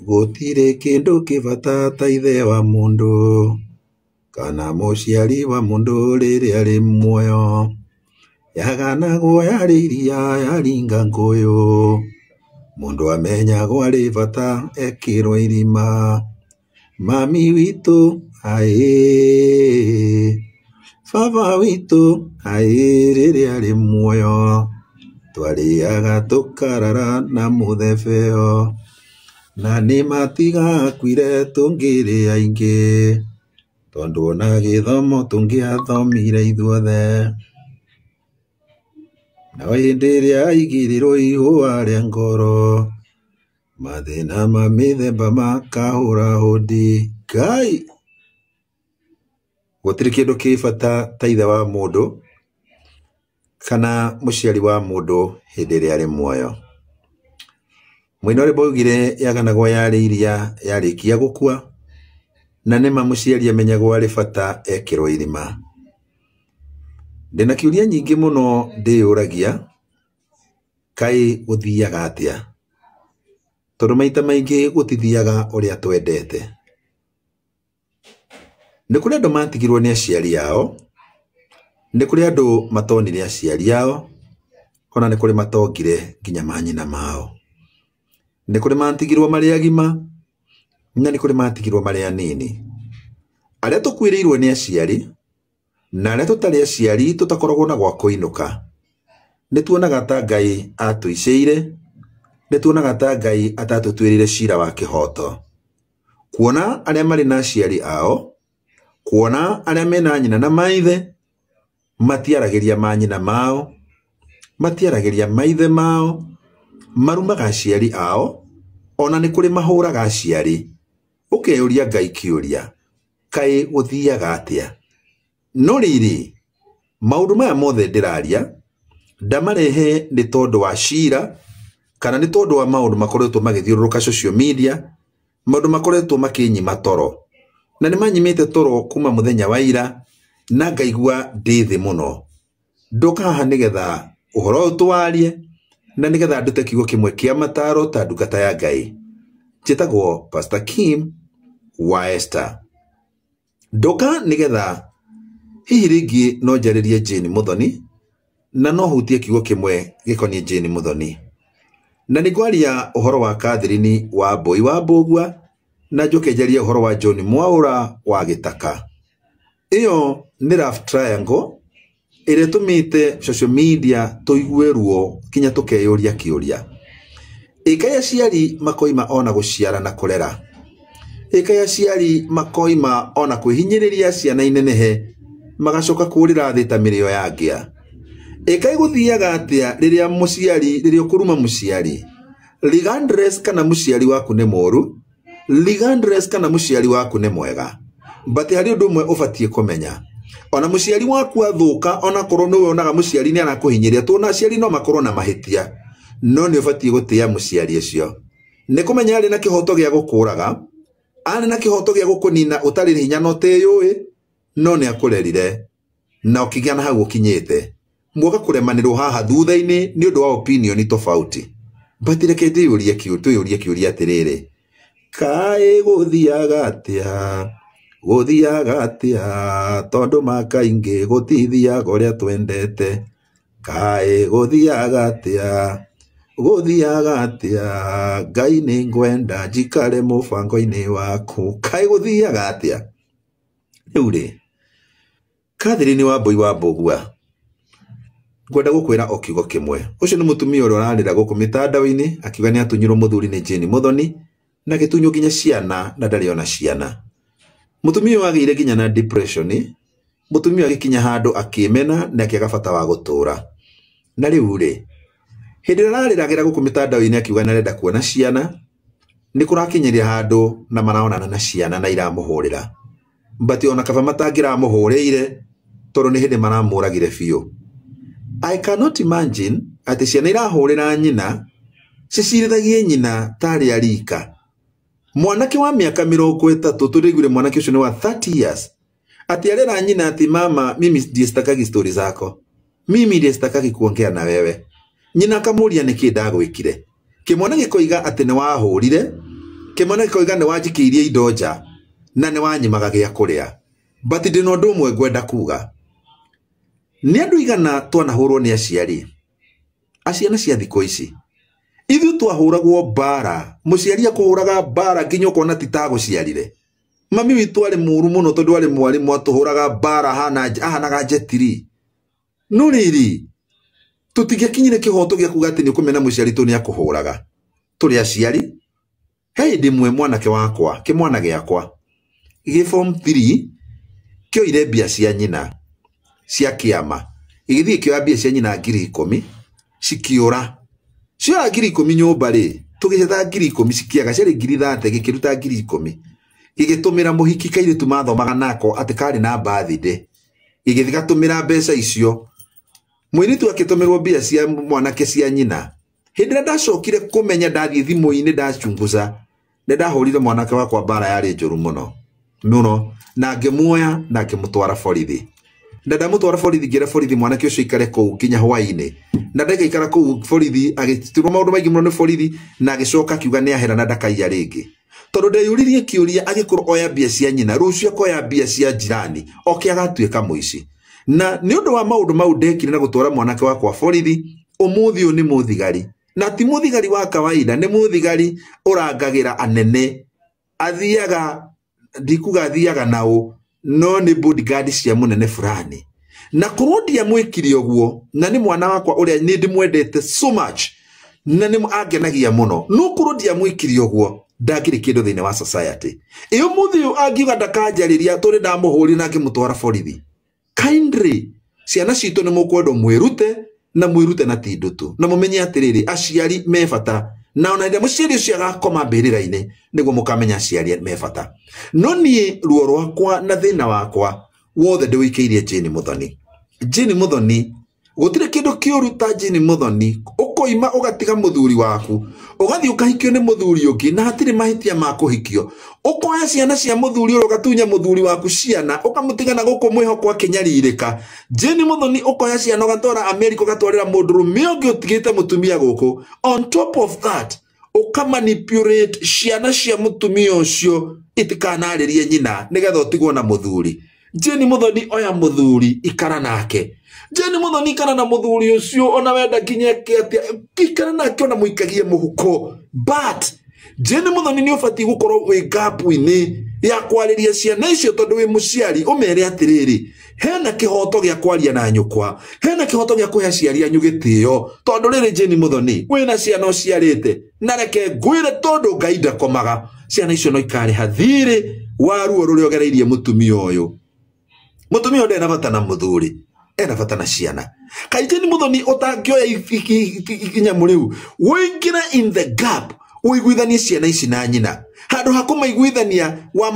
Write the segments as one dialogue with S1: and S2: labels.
S1: Gũtirĩ kĩndũ kĩ bata ta ithe wa mũndũ kana mũciari wa mũndũ rĩrĩa arĩ muoyo. Yaganagwo yarĩ iria yaringa ngũyũ, mũndũ amenyagwo arĩ bata ekĩrwo irima. Mami witũ aĩ, baba witũ aĩ, rĩrĩa arĩ muoyo twarĩaga tũkarara na mũthebeo, na nĩ matigakuire tũngĩrĩ aingĩ, tondũ ona gĩthomo tũngĩathomire ithuothe. No hĩndĩ ĩrĩa aigĩrĩrwo ihũa rĩa ngoro, mathĩna ma mĩthemba makahũra hũndi. Ngai! Gũtirĩ kĩndũ kĩ bata ta ithe wa mũndũ kana mũciari wa mũndũ hĩndĩ ĩrĩa arĩ muoyo. Mũini wa rwĩmbo augire yaganagwo yarĩ iria yarĩkia gũkua, na nĩma mũciari amenyagwo arĩ bata ekĩrwo irima. Ndĩna kĩũria nyingĩ mũno ndĩyũragia, kaĩ gũthiaga atĩa? Tondũ maita maingĩ gũtithiaga ũrĩa twendete. Nĩ kũrĩ andũ matigirwo nĩ aciari ao, nĩ kũrĩ andũ matonire aciari ao, ona nĩ kũrĩ matongire nginya manyina mao. Nĩ kũrĩ matigirwo marĩ agima, na nĩ kũrĩ matigirwo marĩ anini. Arĩa tũkuĩrĩirwo nĩ aciari, na arĩa tũtarĩ aciari tũtakoragwo na gwa kũinũka, nĩ tuonaga ta Ngai atũicĩire, nĩ tuonaga ta Ngai atatũtuĩrĩire cira wa kĩhoto. Kuona arĩa marĩ na aciari ao, kuona arĩa mena nyina na maithe, matiaragĩria manyina mao, matiaragĩria maithe mao, marumaga aciari ao, ona nĩ kũrĩ mahũraga aciari. Ũkeyũria Ngai kĩũria, kaĩ gũthiaga atĩa? No rĩrĩ, maũndũ maya mothe ndĩraria, ndamarehe nĩ tondũ wa cira, kana nĩ tondũ wa maũndũ makoretwo magĩthiũrũrũka social media, maũndũ makoretwo makĩnyima toro. Na nĩ manyimĩte toro kuma mũthenya wa ira, na ngaigua ndĩ thĩ mũno. Ndoka haha nĩgetha ũhoro ũyũ tũwarie, na nĩgetha ndute kiugo kĩmwe kĩa mataro ta ndungata ya Ngai. Njĩtagwo Pastor Kim wa Esther. Ndoka nĩgetha hihi rĩngĩ no njarĩrie Jane Muthoni, na no hutie kiugo kĩmwe gĩkoniĩ Jane Muthoni. Na nĩ ngwaria ũhoro wa Catherine wa Mbũi wa Mbũgua, na njoke njarie ũhoro wa John Mwaũra wa Gĩtaka. Ĩyo nĩ love triangle ĩrĩa ĩtũmĩte social media tũigue ruo nginya tũkeyũria kĩũria. Ĩkaĩ aciari makoima ona gũciara na kũrera. Ĩkaĩ aciari makoima ona kwĩhinyĩrĩria ciana inenehe, magacoka kũrĩra thĩ ta mĩrĩo ya ngĩa. Ĩkaĩ gũthiaga atĩa rĩrĩa mũciari, rĩrĩa ũkũruma mũciari, regardless kana mũciari waku nĩ mũru, regardless kana mũciari waku nĩ mwega, but harĩ ũndũ ũmwe ũbatiĩ kũmenya. Ona mũciari waku athũka, ona korwo nĩwe wonaga mũciari nĩ arakũhinyĩrĩria, tuona aciari no makorwo na mahĩtia, no nĩ ũbatiĩ gũtĩa mũciari ũcio. Nĩ kũmenya arĩ na kĩhoto gĩa gũkũraga, arĩ na kĩhoto gĩa gũkũnina ũtarĩ hinya na ũtĩyũĩ, no nĩ akũrerire na ũkĩgĩa na hau ũkinyĩte. Mwoka kũremanĩrwo haha thutha-inĩ nĩ ũndũ wa opinion tofauti. But reke twĩyũrie kĩũria atĩrĩrĩ, kaĩ gũthiaga atĩa? Gũthiaga atĩa? Tondũ ma kaingĩ gũtithiaga ũrĩa twendete. Kaĩ gũthiaga atĩa? Gũthiaga atĩa? Ngai nĩ ngwenda njikare mũbango-inĩ waku. Kaĩ gũthiaga atĩa? Rĩu rĩ, Catherine wa Mbũi wa Mbũgua, ngwenda gũkwĩra o kiugo kĩmwe. Ũcio nĩ mũtumia ũrĩa ũrarĩra gũkũ mĩtandao-inĩ akiuga nĩ atunyirwo mũthuri nĩ Jane Muthoni, na agĩtunywo nginya ciana na ndarĩ ona ciana. Mũtumia ũyũ agĩire nginya na depression, mũtumia ũyũ agĩkinya handũ akĩmena na akĩaga bata wa gũtũra. Na rĩu rĩ, hĩndĩ ĩrĩa ararĩragĩra gũkũ mĩtandao-inĩ akiuga nĩ arenda kuona ciana, nĩ kũrakinyĩria handũ na maraonana na ciana na iramũhũrĩra. But ona kaba matangĩramũhũrĩire, tondũ nĩ hĩndĩ maramũragire biũ. I cannot imagine atĩ ciana irahũrĩra nyina, cicirithagie nyina tarĩ arika. Mwanake wa mĩaka mĩrongo ĩtatũ, tũrĩguire mwanake ũcio nĩ wa 30 years, atĩ arera nyina atĩ mama, mimi ndiye sitakagi story zako, mimi ndiye sitakagi kuongea na wewe. Nyina akamũria nĩkĩ ndagwĩkire. Kĩmwana gĩkoiga atĩ nĩ wahũrire, Kĩmwana gĩkoiga nĩ wanjikĩirie indo nja na nĩ wanyimaga gĩa kũrĩa. But ndĩna ũndũ ũmwe ngwenda kuga. Nĩ andũ igana twanahũrwo nĩ aciari, aciana cia thikũ ici. Ithuĩ twahũragwo mbara, mũciari akũhũraga mbara nginya ũkona ti ta agũciarire. Mami witũ arĩ mũru mũno tondũ arĩ mwarimũ, atũhũraga mbara ahanaga njetiri. No rĩrĩ, tũtingĩakinyire kĩhoto gĩa kuga atĩ nĩ ũkũmena mũciari tondũ nĩ akũhũraga. Tũrĩ aciari. He hĩndĩ ĩmwe mwanake wakwa, kĩmwana gĩakwa, gĩ form 3, kĩoire mbia cia nyina cia kĩama. Gĩgĩthiĩ kĩoya mbia cia nyina 10,000, cikĩũra. Cioya 10,000 nyũmba rĩ, tũgĩcetha 10,000 cikĩaga, ciarĩ 30,000, gĩkĩruta 10,000. Gĩgĩtũmĩra mũhiki kairĩtu mathomaga nako atĩ karĩ na birthday. Gĩgĩthiĩ gatũmĩra mbeca icio. Mũirĩtu akĩtũmĩrwo mbia cia mwanake cia nyina. Hĩndĩ ĩrĩa ndacokire kũmenya ndathiĩ thimũ-inĩ ndachunguza, nĩ ndahũrire mwanake wakwa mbara yarĩ njũru mũno. Mũno. Na ngĩmuoya na ngĩmũtwara borithi. Na ndamũtwara borithi, ngĩra borithi mwanake ũcio aikare kũu nginya hwaĩ-inĩ. Na ndagaikara kũu borithi, agĩtirwo maũndũ maingĩ mũno nĩ borithi, na agĩcoka akiuga nĩ ahera na ndakaiya rĩngĩ. Tondũ ndeyũririe kĩũria agĩkorwo oya mbia cia nyina, rũciũ akoya mbia cia jirani, oke agatuĩka mũici. Na nĩ ũndũ wa maũndũ mau ndekire na gũtwara mwanake wakwa borithi, ũmũthĩ ũyũ nĩ mũthigari. Na ti mũthigari wa kawaida, nĩ mũthigari ũrangagĩra anene. Athiaga, ndikuga athiaga nao, no nĩ bodyguard cia mũnene fulani. Na korwo ndiamwĩkire ũguo, na nĩ mwana wakwa ũrĩa nĩ ndĩmwendete so much, na nĩ angenagia mũno, no korwo ndiamwĩkire ũguo, ndangĩrĩ kĩndũ thĩinĩ wa society. Ĩ ũmũthĩ ũyũ angiuga ndakanjarĩria tondũ ndamũhũrire na ngĩmũtwara borithi. Kindly, ciana citũ nĩ mũkwendwo mwĩrute, na mwĩrute na ti ndutu. Na mũmenye atĩrĩrĩ, aciari me bata. Na ona rĩrĩa mũciari ũcio agakoma mbĩrĩra-inĩ, nĩguo mũkamenya aciari me bata. No niĩ ruo rwakwa na thĩna wakwa wothe ndĩwĩikĩirie Jane Muthoni. Jane Muthoni, gũtirĩ kĩndũ kĩũru ta Jane Muthoni, ũkoima ũgatiga mũthuri waku, ũgathiĩ ũkahikio nĩ mũthuri ũngĩ, na hatirĩ mahĩtia ma kũhikio. Ũkoya ciana cia mũthuri ũrĩa, ũgatunya mũthuri waku ciana, ũkamũtiga na gũkũ mwĩhoko akĩnyarirĩka. Jane Muthoni, ũkoya ciana ũgatwara Amerika, ũgatwarĩra mũndũrũme ũngĩ ũtigĩte mũtumia gũkũ. On top of that, ũkamanipulate ciana cia mũtumia ũcio itikanarĩrie nyina nĩgetha ũtigwo na mũthuri. Jane Muthoni, oya mũthuri, ikara nake. Jane Muthoni, ikara na mũthuri ũcio, ona wenda nginya eke atĩa, ikara nake ona mũikagie mũhuko. But Jane Muthoni, nĩ ũbatiĩ gũkorwo wĩ gap-inĩ ya kwarĩria ciana icio tondũ wĩ mũciari, ũmere atĩrĩrĩ, hena kĩhoto gĩa kwaria na nyũkwa, hena kĩhoto gĩa kũhe aciari anyu gĩtĩo, tondũ rĩrĩ Jane Muthoni, wĩna ciana ũciarĩte, na reke ngwĩre tondũ Ngai ndakomaga, ciana icio no ikarĩha thirĩ wa ruo rũrĩa ũgereirie mũtumia ũyũ. Mũtumia ũyũ ndarĩ na bata na mũthuri, ena bata na ciana. Kaĩ Jane Muthoni ũtangĩoya inyamũ rĩu, ũingĩre in the gap, ũiguithanie ciana ici na nyina. Handũ ha kũmaiguithania, wa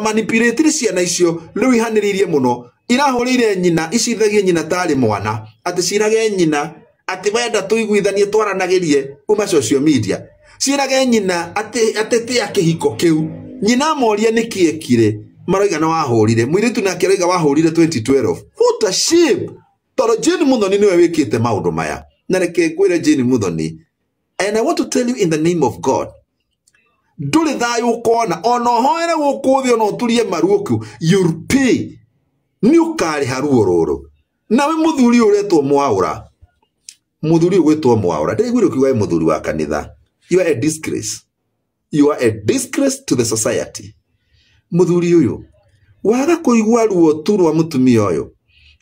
S1: manipulate ciana icio, rĩu ihanĩrĩirie mũno. Irahũrĩire nyina, icithagie nyina tarĩ mwana, atĩ cirage nyina, atĩ wenda tũiguithanie twaranagĩrie uma social media. Cirage nyina atĩ atĩtĩa kĩhiko kĩu. Nyina amoria nĩkĩ ekire, maroiga nĩ wahũrire. Mũirĩtu nake aroiga wahũrire 2012. What a shame! Tondũ Jane Muthoni nĩwe wĩkĩte maũndũ maya. Na reke ngwĩre Jane Muthoni, and I want to tell you in the name of God, ndũrĩ thayũ ũkona, ona ũhoere gũkũ thĩ, ona ũturie maru ũku, you'll pay. Nĩ ũkarĩha ruo rũrũ. Nawe mũthuri ũyũ ũretwo Mwaũra, mũthuri ũyũ ũgwĩtwo Mwaũra, ndĩraiguire ũkiuga wĩ mũthuri wa kanitha. You are a disgrace. You are a disgrace to the society. Mũthuri ũyũ, waga kũigua ruo tu rwa mũtumia ũyũ,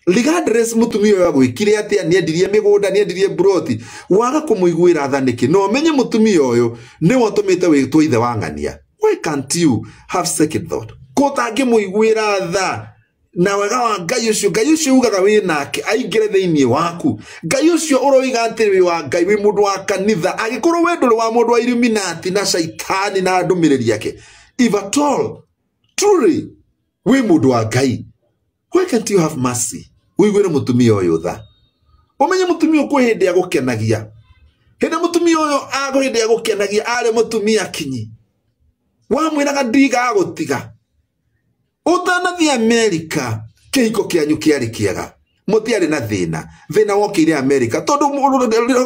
S1: regardless mũtumia ũyũ agwĩkire atĩa, nĩendirie mĩgũnda, nĩendirie mburoti, waga kũmũiguĩra tha nĩkĩ? Na ũmenye mũtumia ũyũ nĩwe ũtũmĩte wĩtwo ithe wa ng'ania. Why can't you have second thought? Ko ũtangĩmũiguĩra tha na wega wa Ngai ũcio, Ngai ũcio ugaga wĩ nake aingĩre thĩinĩ waku, Ngai ũcio ũroiga atĩ wĩ wa Ngai, wĩ mũndũ wa kanitha, angĩkorwo we ndũrĩ wa mũndũ wa Illuminati na caitani na ndũmĩrĩri yake, if at all truly wĩ mũndũ wa Ngai, why can't you have mercy? Ũiguĩre mũtumia ũyũ tha, ũmenye mũtumia ũyũ kwĩ hĩndĩ agũkenagia. Hĩndĩ mũtumia ũyũ agũ hĩndĩ agũkenagia arĩ mũtumia kinyi, wamwĩraga ndigagũtiga. Ũtanathiĩ Amerika, kĩhiko kĩanyu kĩarĩ kĩega, mũtiarĩ na thĩna. Thĩna wokĩire Amerika tondũ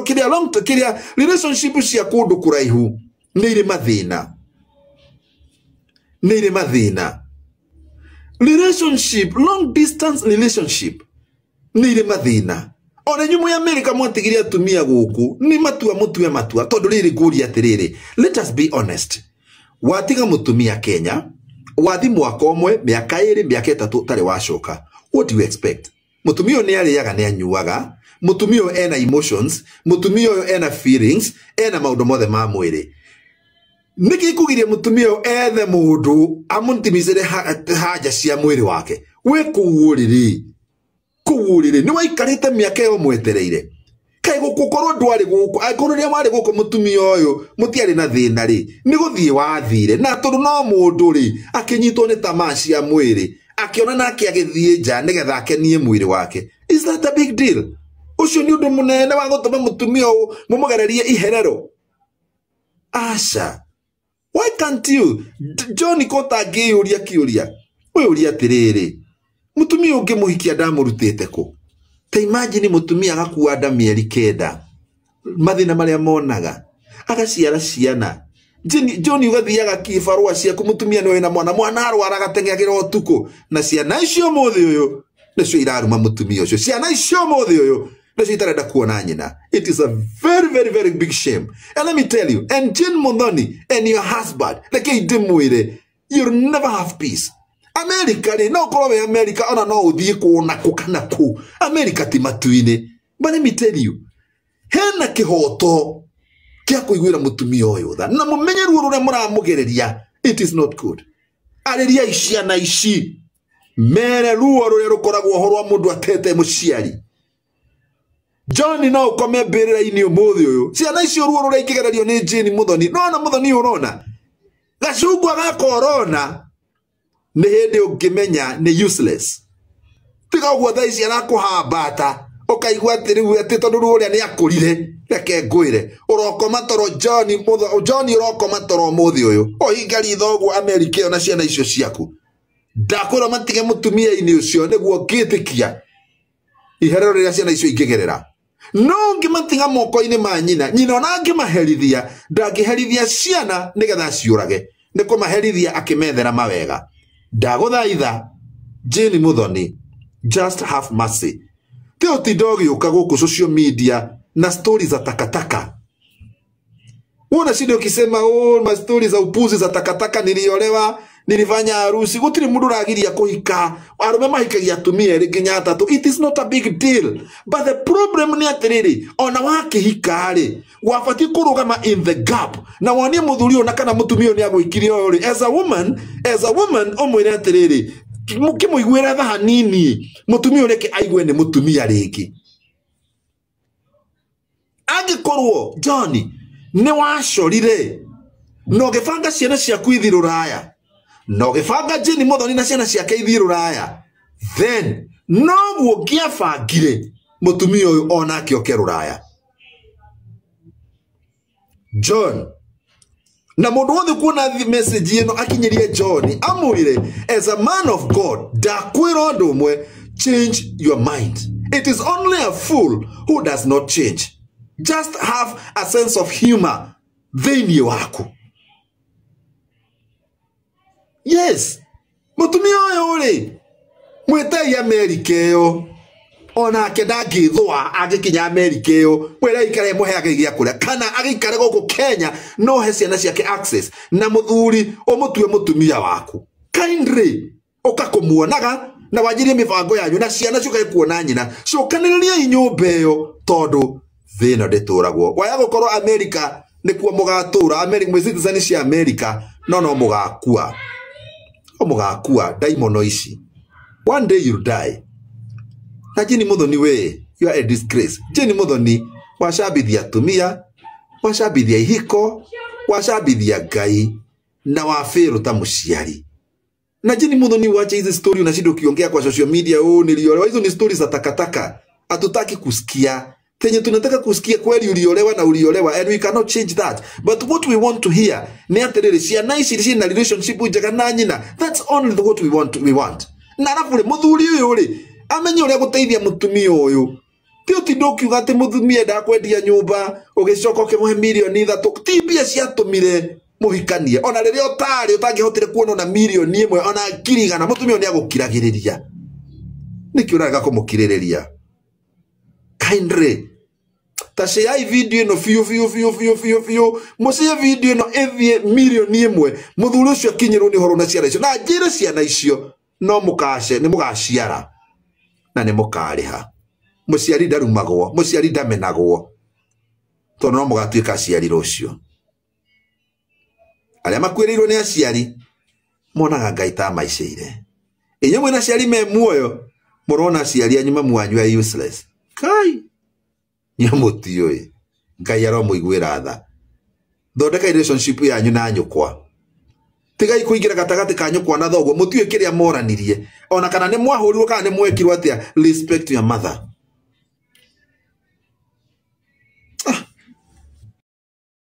S1: kĩrĩa long kĩrĩa relationship cia kũndũ kũraihu nĩ irĩ mathĩna. Nĩ irĩ mathĩna. Relationship, long distance relationship nĩ irĩ mathĩna. Ona inyuĩ mwĩ America mwatigire atumia gũkũ nĩ matua mũtue matua, tondũ rĩrĩ ngũria atĩrĩrĩ, let us be honest. Watiga mũtumia Kenya, wathi mwaka ũmwe, mĩaka 2, mĩaka 3 ũtarĩ wacoka, what do you expect? Mũtumia ũyũ nĩ arĩaga, nĩ anyuaga, mũtumia ũyũ ena emotions, mũtumia ũyũ ena feelings, ena maũndũ mothe ma mwĩrĩ. Nĩkĩ kũgiria mũtumia ũyũ ethe mũndũ amũtimicĩre haja cia mwĩrĩ wake? Wĩ kũu ũrĩrĩ, kũu ũrĩrĩ nĩ waikarĩte mĩaka ĩyo mwetereire. Kaĩ gũkorwo ndwarĩ gũkũ, angĩkorwo rĩrĩa warĩ gũkũ mũtumia ũyũ mũtiarĩ na thĩna rĩ, nĩ gũthiĩ wathire. Na tondũ no mũndũ rĩ, akĩnyitwo nĩ tamaa cia mwĩrĩ, akĩona nake agĩthiĩ nja nĩgetha akenie mwĩrĩ wake. Is that a big deal? Ũcio nĩ ũndũ mũnene wa gũtũma mũtumia ũyũ mũmũgererie iherero? Aca. Why can't you? John ko ũtangĩyũria kĩũria, ũyũria atĩrĩrĩ, mũtumia ũngĩ mũhikia ndamũrutĩte kũ? Ta imagine mũtumia agakua nda mĩeri 9, mathĩna marĩa monaga, agaciara ciana. John ũgathiaga kĩbarũa ciaku, mũtumia nĩ wĩna mwana, mwana arwaraga teng'agĩra ũtukũ, na ciana icio ũmũthĩ ũyũ nĩcio iraruma mũtumia ũcio. Ciana icio ũmũthĩ ũyũ nĩcio itarenda kuona nyina. It is a very, very, very big shame. And let me tell you, and Jane Muthoni and your husband, reke ndĩmwĩre, you'll never have peace. America rĩ, no ũkorwo wĩ America, ona no ũthiĩ kũ na kũ kana kũ. America ti matu-inĩ. But let me tell you, hena kĩhoto kĩa kũiguĩra mũtumia ũyũ tha, na mũmenye ruo rũrĩa mũramũgereria. It is not good. Arĩriai ciana ici, mere ruo rũrĩa rũkoragwo ho rwa mũndũ atete mũciari. John no ũkome mbĩrĩra-inĩ ũmũthĩ ũyũ, ciana icio ruo rũrĩa ingĩgererio nĩ Jane Muthoni. Nona Muthoni ũrona gacungwa gaka ũrona nĩ hĩndĩ ũngĩmenya nĩ useless. Tiga ũguo thaa ici arakũhambata ũkaigua atĩ rĩu atĩ tondũ rĩu ũrĩa nĩ akũrire, reke ngwĩre, ũrokoma toro John Muthoni, John ũrokoma toro ũmũthĩ ũyũ, ũhinga ritho ũguo America ĩyo na ciana icio ciaku. Ndakwĩra matige mũtumia-inĩ ũcio nĩguo ngĩtĩkia iherero rĩrĩa ciana icio ingĩgerera. No ũngĩmatiga moko-inĩ ma nyina, nyina ona angĩmaherithia, ndangĩherithia ciana nĩgetha ciũrage, nĩ kũmaherithia akĩmethera mawega. Ndagũthaitha Jane Muthoni, just have mercy. Ti ũtinda ũgĩũka gũkũ social media na stories za takataka. Wona shida ukisema, oh, ma stories za upuzi za takataka, niliolewa, nilifanya harusi. Gũtirĩ mũndũ ũragiria kũhika. Arũme mahikagia atumia erĩ nginya atatũ. It is not a big deal. But the problem nĩ atĩrĩrĩ, ona wakĩhika rĩ, wabatiĩ kũrũgama in the gap na wonie mũthuri ũyũ na kana mũtumia ũyũ nĩ agwĩkire ũyũ rĩ. As a woman, as a woman, ũmwĩre atĩrĩrĩ, kĩmũiguĩre tha hanini, mũtumia ũyũ reke aigue nĩ mũtumia rĩngĩ. Angĩkorwo John nĩ wacorire na ũgĩbanga ciana ciaku ithiĩ rũraya, na ũgĩbanga Jane Muthoni na ciana ciake ithiĩ rũraya, then noguo ũngĩabangire mũtumia ũyũ onake oke rũraya. John, na mũndũ wothe kuona message ĩno akinyĩrie John, amwĩre as a man of God, ndakwĩra ũndũ ũmwe, change your mind. It is only a fool who does not change. Just have a sense of humor thĩinĩ waku. Yes, mũtumia ũyũ rĩ, mwĩtei America ĩyo, onake ndangĩthũa angĩkinya America ĩyo, mwĩre aikare mũheage gĩa kũrĩa, kana agĩikare gũkũ Kenya no he ciana ciake access, na mũthuri ũmũtue mũtumia waku. Kindly, ũka kũmuonaga na wanjirie mĩbango yanyu na ciana ciũkage kuona nyina. Cokanĩrĩriai nyũmba ĩyo tondũ thĩ ĩno ndĩtũragwo. Waya gũkorwo America nĩkuo mũgatũra, America mwĩ citizen cia America, no no mũgakua. No mũgakua ndaimono ici. One day you'll die. Na Jane Muthoni we, you are a disgrace. Jane Muthoni, wacambithia atumia, wacambithia ihiko, wacambithia Ngai, na wabĩrũ ta mũciari. Na Jane Muthoni, wache hizi story unashinda ukiongea kwa social media, oh, niliolewa. Hizo ni stories za takataka. Hatutaki kusikia. Tenye tunataka kusikia kweli uliolewa na uliolewa, and we cannot change that. But what we want to hear ni atĩrĩrĩ, ciana ici ciĩna relationship njega na nyina. That's only what we want, we want. Na arabu rĩ, mũthuri ũyũ rĩ, amenye ũrĩa gũteithia mũtumia ũyũ. Ti ũtinda ũkiuga atĩ mũtumia endaga kwendia nyũmba, ũgĩcoka ũkĩmũhe mirioni 3. Ti mbia ciatũmire Mũhikanie ona rĩrĩa ũtarĩ ũtangĩhotire kuona ona mirioni ĩmwe ona 100,000, mũtumia ũyũ nĩ agũkiragĩrĩria. Nĩkĩ ũrarega kũmũkirĩrĩria? Kindly ta share video ĩno biũ biũ biũ biũ biũ biũ, mũcie video ĩno ĩthiĩ 1,000,000, mũthuri ũcio akinyĩrwo nĩ ũhoro na ciana icio, na njĩre ciana icio no mũkace nĩ mũgaciara na nĩ mũkarĩha. Mũciari ndarumagwo, mũciari ndamenagwo, tondũ no mũgatuĩka aciari rũciũ. Arĩa makuĩrĩirwo nĩ aciari monaga Ngai ta amaicĩire. Inyuĩ mwĩna aciari me muoyo, mũrona aciari anyu mamu wanyu e useless. Kai inyuĩ mũtiũĩ. Ngai aromũiguĩra tha. Thondeka relationship yanyu na nyũkwa. Tigai kũingĩra gatagatĩ ka nyũkwa na thoguo, mũtiũĩ kĩrĩa moranirie, ona kana nĩ mwahũrirwo kana nĩ mwekirwo atĩa. Respect your mother.